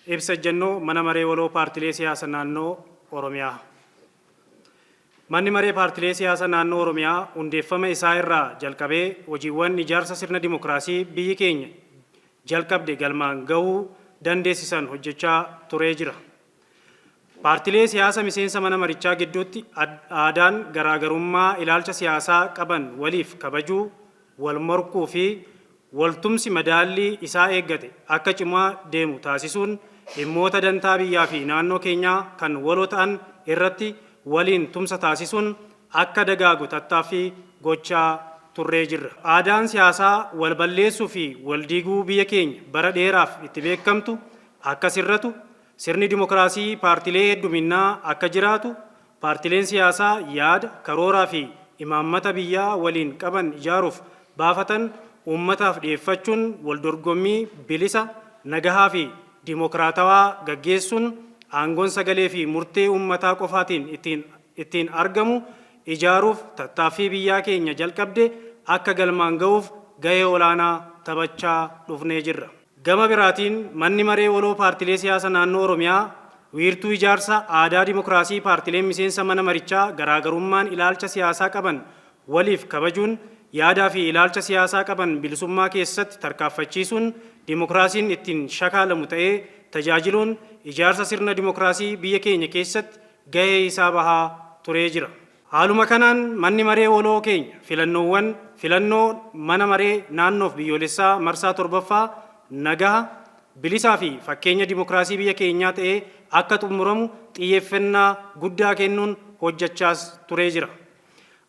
Ibsa ejjennoo Mana Maree Waloo Paartilee Siyaasa Naannoo Oromiyaa. Manni Maree Paartilee Siyaasa Naannoo Oromiyaa hundeeffama isaa irraa jalqabee hojiiwwan ijaarsa sirna dimokiraasii biyyi keenya jalqabde galmaan gahuu dandeessisan hojjechaa turee jira. Paartilee siyaasa miseensa mana marichaa gidduutti aadaan garaagarummaa ilaalcha siyaasaa qaban waliif kabajuu, wal morkuu fi wal tumsi madaallii isaa eeggate akka cimaa deemu taasisuun dhimmoota dantaa biyyaa fi naannoo keenyaa kan waloo ta'an irratti waliin tumsa taasisuun akka dagaagu tattaaffii gochaa turree jirra. Aadaan siyaasaa wal balleessuu fi wal diiguu biyya keenya bara dheeraaf itti beekamtu akka sirratu, sirni dimokiraasii paartilee hedduminnaa akka jiraatu, paartileen siyaasaa yaada, karooraa fi imaammata biyyaa waliin qaban ijaaruuf baafatan uummataaf dhiyeeffachuun waldorgommii bilisa, nagahaa fi dimokiraatawaa gaggeessuun aangoon sagalee fi murtee uummataa qofaatiin ittiin ittiin argamu ijaaruuf tattaaffii biyyaa keenya jalqabde akka galmaan gahuuf gahee olaanaa taphachaa dhufnee jirra. Gama biraatiin Manni Maree Waloo Paartilee Siyaasa Naannoo Oromiyaa wiirtuu ijaarsa aadaa dimokiraasii paartileen miseensa mana marichaa garaagarummaan ilaalcha siyaasaa qaban waliif kabajuun yaadaa fi ilaalcha siyaasaa qaban bilisummaa keessatti tarkaaffachiisuun dimokiraasiin ittiin shakaalamu ta'ee tajaajiluun ijaarsa sirna dimokiraasii biyya keenya keessatti gahee isaa bahaa turee jira. Haaluma kanaan Manni Maree Waloo keenya filannoowwan filannoo Mana Maree Naannoof Biyyoolessaa marsaa 7ffaa nagaha, bilisaa fi fakkeenya dimokiraasii biyya keenyaa ta'ee akka xummuramu xiyyeeffannaa guddaa kennuun hojjachaas turee jira.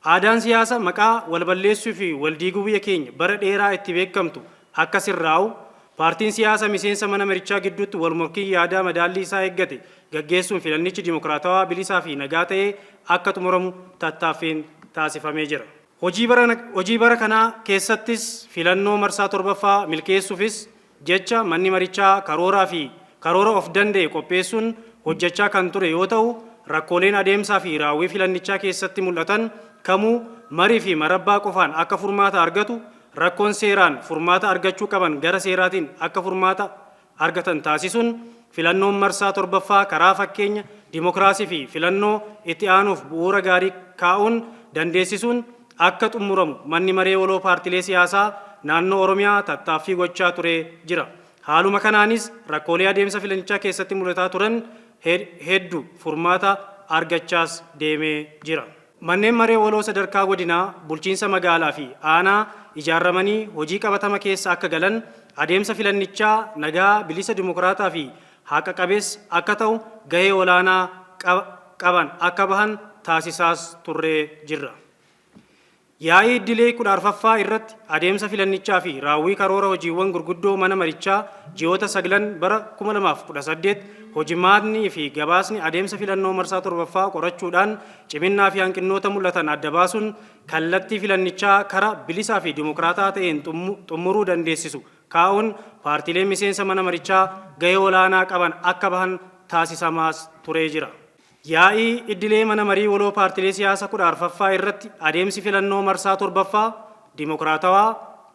Aadaan siyaasa maqaa wal balleessuu fi wal diiguu biyya keenya bara dheeraa itti beekamtu akka sirraa'u, paartiin siyaasa miseensa mana marichaa gidduutti wal morkii yaadaa madaallii isaa eeggate gaggeessuun filannichi dimokiraatawaa, bilisaa fi nagaa ta'ee akka xumuramu tattaaffiin taasifamee jira. Hojii bara kanaa keessattis filannoo marsaa 7ffaa milkeessuufis jecha manni marichaa karooraa fi karoora of danda'e qopheessuun hojjechaa kan ture yoo ta'u, rakkooleen adeemsaa fi raawwii filannichaa keessatti mul'atan kamuu marii fi marabbaa qofaan akka furmaata argatu, rakkoon seeraan furmaata argachuu qaban gara seeraatiin akka furmaata argatan taasisuun filannoon marsaa 7ffaa karaa fakkeenya dimokiraasii fi filannoo itti aanuuf bu'uura gaarii kaa'uun dandeessisuun akka xummuramu Manni Maree Waloo Paartilee Siyaasaa Naannoo Oromiyaa tattaaffii gochaa turee jira. Haaluma kanaanis rakkoolee adeemsa filannichaa keessatti mul'ataa turan heddu furmaata argachaas deemee jira. Manneen Maree Waloo sadarkaa Godinaa, Bulchiinsa Magaalaa fi Aanaa ijaarramanii hojii qabatama keessa akka galan, adeemsa filannichaa nagaa, bilisa, dimokiraataa fi haqa qabeessa akka ta'u gahee olaanaa qaban akka bahan taasisaas turree jirra. Yaa'ii iddilee 14ffaa irratti adeemsa filannichaa fi raawwii karoora hojiiwwan gurguddoo mana marichaa ji'oota saglan bara 2018 hojimaatni fi gabaasni adeemsa filannoo marsaa 7ffaa qorachuudhaan ciminnaa fi hanqinnoota mul'atan adda baasuun kallattii filannichaa kara bilisaa fi dimokiraataa ta'een xummuruu dandeessisu kaa'uun paartiileen miseensa mana marichaa gahee olaanaa qaban akka bahan taasisamaas turee jira. Yaa'ii iddilee Mana Marii Waloo Paartilee Siyaasa 14ffaa irratti adeemsi filannoo marsaa 7ffaa dimokiraatawaa,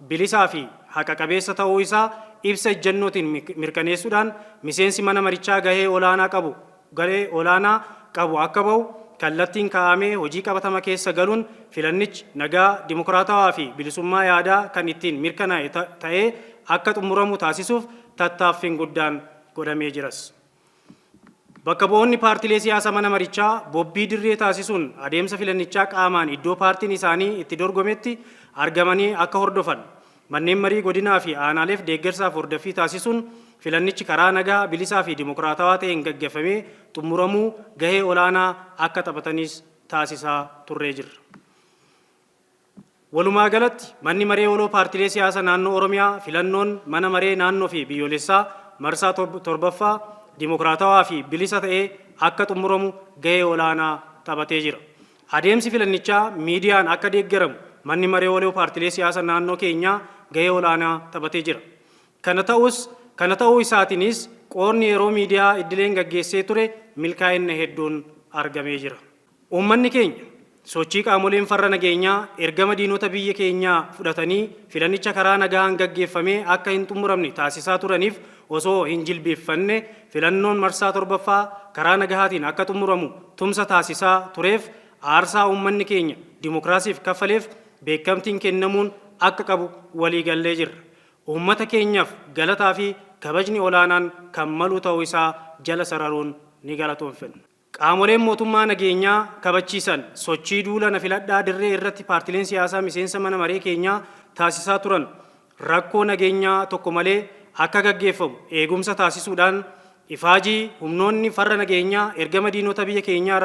bilisaa fi haqa qabeessa ta'uu isaa ibsa ejjennootiin mirkaneessuudhaan miseensi mana marichaa gahee olaanaa qabu gahee olaanaa qabu akka bahu kallattiin kaa'amee hojii qabatama keessa galuun filannichi nagaa, dimokiraatawaa fi bilisummaa yaadaa kan ittiin mirkanaa'e ta'ee akka xumuramu taasisuuf tattaaffiin guddaan godhamee jiras. Bakka bu'oonni paartilee siyaasa mana marichaa bobbii dirree taasisuun adeemsa filannichaa qaamaan iddoo paartiin isaanii itti dorgometti argamanii akka hordofan, manneen marii godinaa fi aanaaleef deeggarsaaf hordoffii taasisuun filannichi karaa nagaa, bilisaa fi dimokiraatawaa ta'een gaggeffamee xumuramuu gahee olaanaa akka taphataniis taasisaa turree jirra. Walumaagalatti, Manni Maree Waloo Paartilee Siyaasa Naannoo Oromiyaa filannoon Mana Maree Naannoo fi Biyyoolessaa marsaa 7ffaa dimokiraatawaa fi bilisa ta'ee akka xumuramu gahee olaanaa taphatee jira. Adeemsi filannichaa miidiyaan akka deeggaramu Manni Maree Waloo Paartilee Siyaasa Naannoo keenyaa gahee olaanaa taphatee jira. Kana ta'us, kana ta'uu isaatiinis qoodni yeroo miidiyaa iddileen gaggeessee ture milkaa'inna hedduun argamee jira. Uummanni keenya sochii qaamoleen farra nageenyaa ergama diinota biyya keenyaa fudhatanii filannicha karaa nagahaan gaggeeffamee akka hin xumuramne taasisaa turaniif osoo hin jilbiiffanne filannoon marsaa 7ffaa karaa nagahaatiin akka xumuramu tumsa taasisaa tureef aarsaa uummanni keenya dimokiraasiif kaffaleef beekamtiin kennamuun akka qabu waliigallee jirra. Uummata keenyaaf galataa fi kabajni olaanaan kan malu ta'uu isaa jala sararuun ni galatoonfanna. Qaamoleen mootummaa nageenyaa kabachiisan sochii duula na filadhaa dirree irratti paartileen siyaasaa miseensa mana maree keenyaa taasisaa turan rakkoo nageenyaa tokko malee akka gaggeeffamu eegumsa taasisuudhaan ifaajii humnoonni farra nageenyaa ergama diinota biyya keenyaa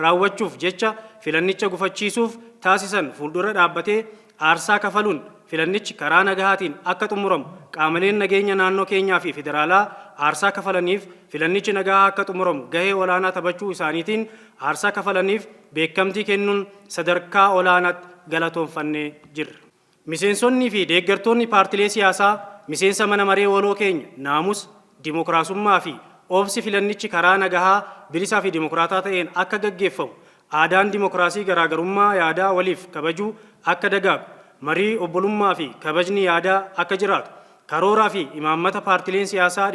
raawwachuuf jecha filannicha gufachiisuuf taasisan fuuldura dhaabbatee aarsaa kafaluun filannichi karaa nagahaatiin akka xumuramu qaamoleen nageenya naannoo keenyaa fi federaalaa aarsaa kafalaniif filannichi nagahaa akka xumuramu gahee olaanaa taphachuu isaaniitiin aarsaa kafalaniif beekamtii kennuun sadarkaa olaanaatti galatoonfannee jirra. Miseensonnii fi deeggartoonni paartilee siyaasaa miseensa mana maree waloo keenya naamusa, dimokiraasummaa fi obsi filannichi karaa nagahaa bilisaa fi dimokiraataa ta'een akka gaggeeffamu aadaan dimokiraasii garaagarummaa yaadaa waliif kabajuu akka dagaagu marii obbolummaa fi kabajni yaadaa akka jiraatu karooraa fi imaammata paartileen siyaasaa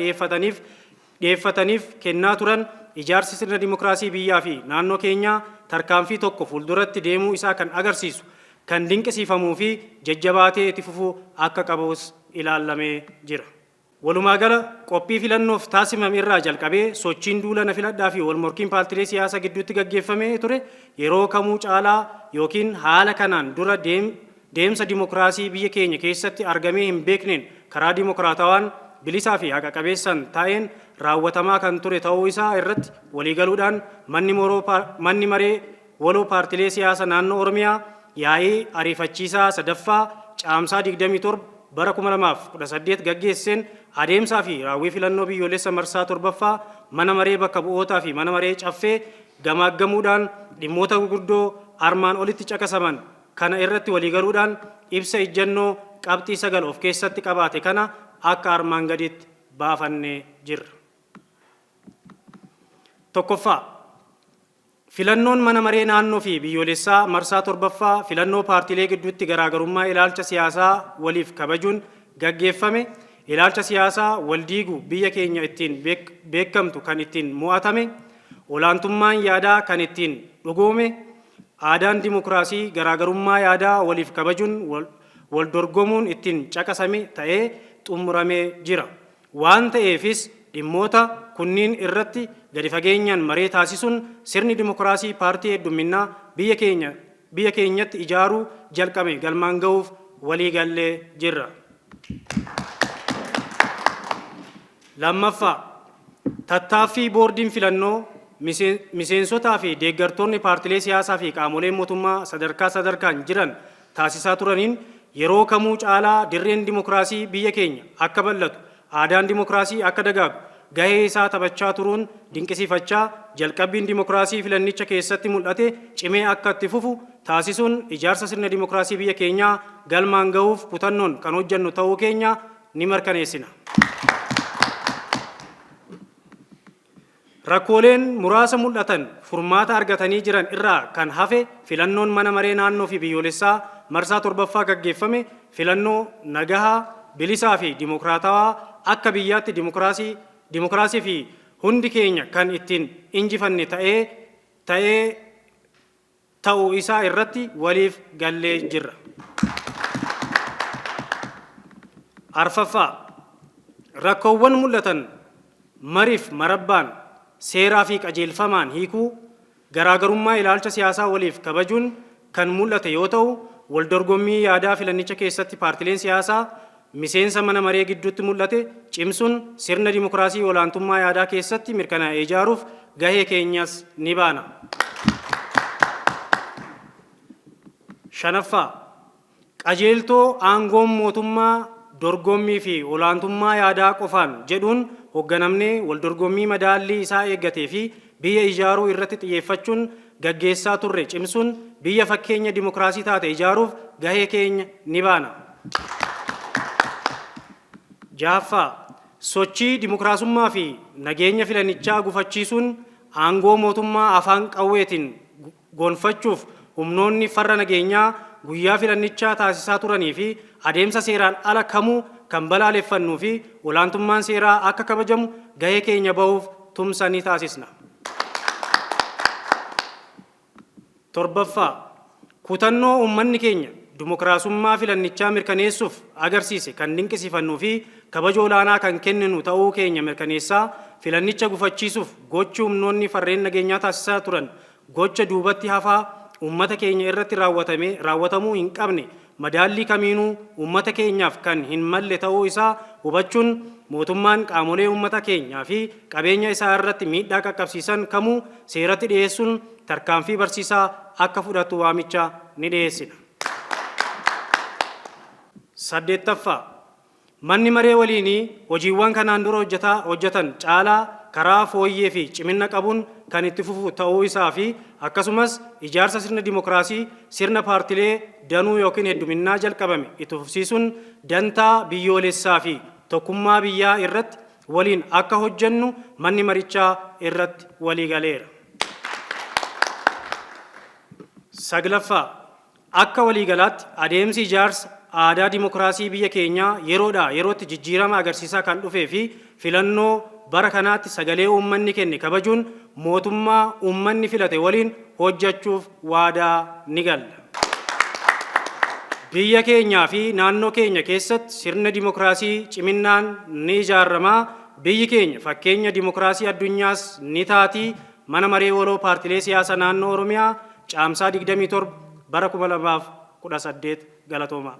dhiyeeffataniif kennaa turan ijaarsi sirna dimokiraasii biyyaa fi naannoo keenyaa tarkaanfii tokko fuulduratti deemuu isaa kan agarsiisu kan dinqisiifamuu fi jajjabaatee itti fufuu akka qabus ilaallamee jira. Walumaa gala qophii filannoof taasifame irraa jalqabee sochiin duula na filadhaa fi wal morkiin paartilee siyaasaa gidduutti gaggeeffamee ture yeroo kamuu caalaa yookiin haala kanaan dura deemsa dimokiraasii biyya keenya keessatti argamee hin beekneen karaa dimokiraatawaan bilisaa fi haqa qabeessan ta'een raawwatamaa kan ture ta'uu isaa irratti waliigaluudhaan manni maree waloo paartilee siyaasaa naannoo Oromiyaa yaa'ii ariifachiisaa 3ffaa caamsaa 27 bara 2018 gaggeesseen adeemsaa fi raawwii filannoo biyyoolessa marsaa 7ffaa mana maree bakka bu'ootaa fi mana maree caffee gamaaggamuudhaan dhimmoota gurguddoo armaan olitti caqasaman kana irratti waliigaluudhaan ibsa ejjennoo qabxii 9 of keessatti qabaate kana akka armaan gadiitti baafannee jirra. 1ffaa. Filannoon mana maree naannoo fi biyyoolessaa marsaa 7ffaa filannoo paartiilee gidduutti garaagarummaa ilaalcha siyaasaa waliif kabajuun gaggeeffame, ilaalcha siyaasaa wal diigu biyya keenya ittiin beekamtu kan ittiin mo'atame, olaantummaan yaadaa kan ittiin dhugoome, aadaan dimokiraasii garaagarummaa yaadaa waliif kabajuun wal dorgomuun ittiin caqasame ta'ee xumuramee jira. Waan ta'eefis dhimmoota kunniin irratti gadi fageenyaan maree taasisuun sirni dimokiraasii paartii heddumminnaa biyya keenya biyya keenyatti ijaaruu jalqame galmaan gahuuf waliigallee jirra. 2ffaa. Tattaaffii boordiin filannoo, miseensotaa fi deeggartoonni paartilee siyaasaa fi qaamoleen mootummaa sadarkaa sadarkaan jiran taasisaa turaniin yeroo kamuu caalaa dirreen dimokiraasii biyya keenya akka bal'atu, aadaan dimokiraasii akka dagaagu gahee isaa taphachaa turuun dinqisiifachaa jalqabbiin dimokiraasii filannicha keessatti mul'ate cimee akka itti fufu taasisuun ijaarsa sirna dimokiraasii biyya keenyaa galmaan gahuuf kutannoon kan hojjannu ta'uu keenya ni mirkaneessina. Rakkooleen muraasa mul'atan furmaata argatanii jiran irraa kan hafe filannoon mana maree naannoo fi biyyoolessaa marsaa 7ffaa gaggeeffame filannoo nagahaa, bilisaa fi dimokiraatawaa akka biyyaatti dimokiraasii dimokiraasii fi hundi keenya kan ittiin injifanne ta'ee ta'ee ta'u isaa irratti waliif gallee jirra. Arfaffaa, rakkoowwan mul'atan mariif marabbaan, seeraa fi qajeelfamaan hiikuu, garaagarummaa ilaalcha siyaasaa waliif kabajuun kan mul'ate yoo ta'u, waldorgommii yaadaa filannicha keessatti paartileen siyaasaa miseensa mana maree gidduutti mul'ate cimsuun sirna dimokiraasii olaantummaa yaadaa keessatti mirkanaa'e ijaaruuf gahee keenyas ni baana. 5ffaa. Qajeeltoo aangoon mootummaa dorgommii fi olaantummaa yaadaa qofaan jedhuun hogganamnee waldorgommii madaallii isaa eeggatee fi biyya ijaaruu irratti xiyyeeffachuun gaggeessaa turre cimsuun biyya fakkeenya dimokiraasii taate ijaaruuf gahee keenya ni baana. 6ffaa. Sochii dimokiraasummaa fi nageenya filannichaa gufachiisuun aangoo mootummaa afaan qawweetiin gonfachuuf humnoonni farra nageenyaa guyyaa filannichaa taasisaa turanii fi adeemsa seeraan ala kamuu kan balaaleffannuu fi olaantummaan seeraa akka kabajamu gahee keenya bahuuf tumsa ni taasisna. 7ffaa. Kutannoo uummanni keenya dimokiraasummaa filannichaa mirkaneessuuf agarsiise kan dinqisiifannuu fi kabaja olaanaa kan kenninu ta'uu keenya mirkaneessaa, filannicha gufachiisuuf gochi humnoonni farreen nageenyaa taasisaa turan gocha duubatti hafaa uummata keenya irratti raawwatame raawwatamuu hin qabne madaallii kamiinuu uummata keenyaaf kan hin malle ta'uu isaa hubachuun mootummaan qaamolee uummata keenyaa fi qabeenya isaa irratti miidhaa qaqqabsiisan kamuu seeratti dhiyeessuun tarkaanfii barsiisaa akka fudhatu waamicha ni dhiyeessina. 8ffaa. Manni Maree Waliinii hojiiwwan kanaan dura hojjetaa hojjetan caalaa karaa fooyyee fi ciminna qabuun kan itti fufu ta'uu isaa fi akkasumas ijaarsa sirna dimokiraasii sirna paartilee danuu yookiin hedduminnaa jalqabame itti fufsiisuun dantaa biyyoolessaa fi tokkummaa biyyaa irratti waliin akka hojjennu manni marichaa irratti waliigaleera. 9ffaa. Akka waliigalaatti adeemsi ijaarsa aadaa dimokiraasii biyya keenyaa yeroodhaa yerootti jijjiirama agarsiisaa kan dhufee fi filannoo bara kanaatti sagalee uummanni kenne kabajuun mootummaa uummanni filate waliin hojjechuuf waadaa ni galla. Biyya keenyaa fi naannoo keenya keessatti sirna dimokiraasii ciminnaan ni ijaarama. Biyyi keenya fakkeenya dimokiraasii addunyaas ni taati. Mana Maree Waloo Paartilee Siyaasaa Naannoo Oromiyaa, Caamsaa 27 bara 2018. Galatoomaa.